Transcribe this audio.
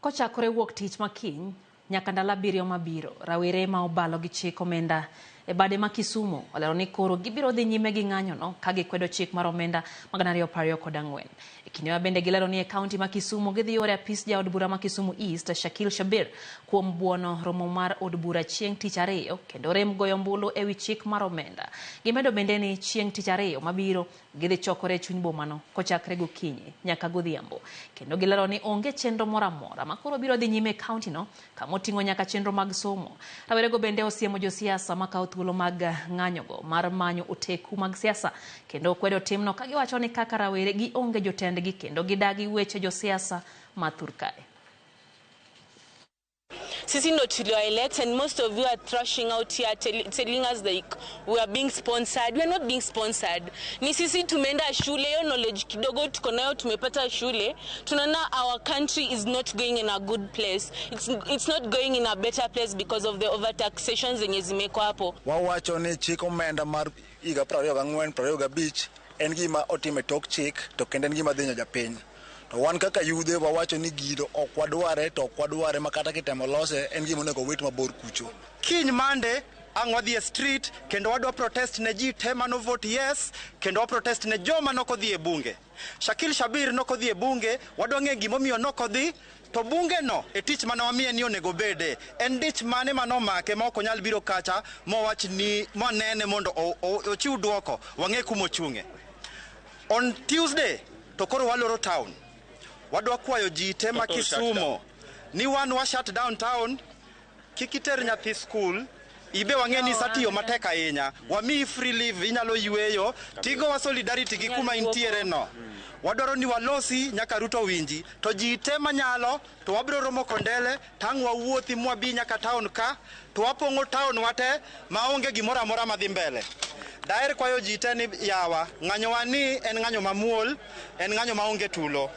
Kochakore wuok tich makiny nyaka ndalo 7 mabiro, rawere ma obalo gi chik omenda e bade ma Kisumu olero ni koro gibiro dhi nyime gi ng'anyono ka gikwedo chik mar omenda mag 2024. E kinde ma bende gilero ni e kaunti ma Kisumu gidhi ore apis jaod bura ma Kisumu East Shakil Shabir kuom buono romo mar od bura chieng' tich ariyo kendo rem goyo ombulu ewi chik mar omenda. Gimedo bende ni chieng' tich ariyo mabiro gidhi chokore e chuny bomano kochakre gokinyi nyaka godhiambo. Kendo gilero ni onge chenro moro amora ma koro biro dhi nyime e kaunti no kama oting'o nyaka chenro mag somo. Rawerego bende osiemo josiasa makawo thuolo mag ng'anyogo mar manyo oteku mag siasa kendo kwedo timno ka giwacho ni kaka rawere gionge jotendgi kendo gidagi weche josiasa ma thur kae. Sisi ndo tuliwa elect and most of you are thrashing out here telling us like we are being sponsored. We are not being sponsored. Ni sisi tumeenda shule, hiyo knowledge kidogo tuko nayo tumepata shule. Tunaona our country is not going in a good place. It's not going in a better place because of the overtaxation zenye zimekuwa hapo. Wawacho ni chik omenda mar higa 24 25 en gima otime tok chik to kendo en gima dhinyo japiny. To wan kaka yudhe wawacho ni gino ok wadware to ok wadware ma kata kitemo lose en gima onego wit mabor kucho. Kiny Monday ang' wadhi e street kendo wadwa protest ne ji te mano vote yes kendo wa protest ne joma nokodhi e bunge. Shakil Shabir nokodhi e bunge, wadwa ng'e gimomiyo nokodhi to bunge no e tich mane wamiye ni onego bede. En dich mane manomake ma ok onyal biro kacha mowach ni monene mondo ochiw duoko wang'e kumochung'e. On Tuesday to koro waloro town. Wadwa kwayo ji te ma Kisumu ni wan wa shut down town, kik iter nyathi skul, ibe wang'e ni isatiyo matek ahinya, wamiyi free leave, inyalo yweyo, tigowa solidarity gi kuma intiere no. Wadwaro ni walosi nyaka Ruto winji, to ji te manyalo to wabiro romo Kondele, tang' wawuothi mwabi nyaka town ka, to wapong'o town wate maonge gimoro amora madhi mbele. Daher kwayo ji te ni yawa, ng'anyowa ni en ng'anyo mamuol, en ng'anyo maonge tulo.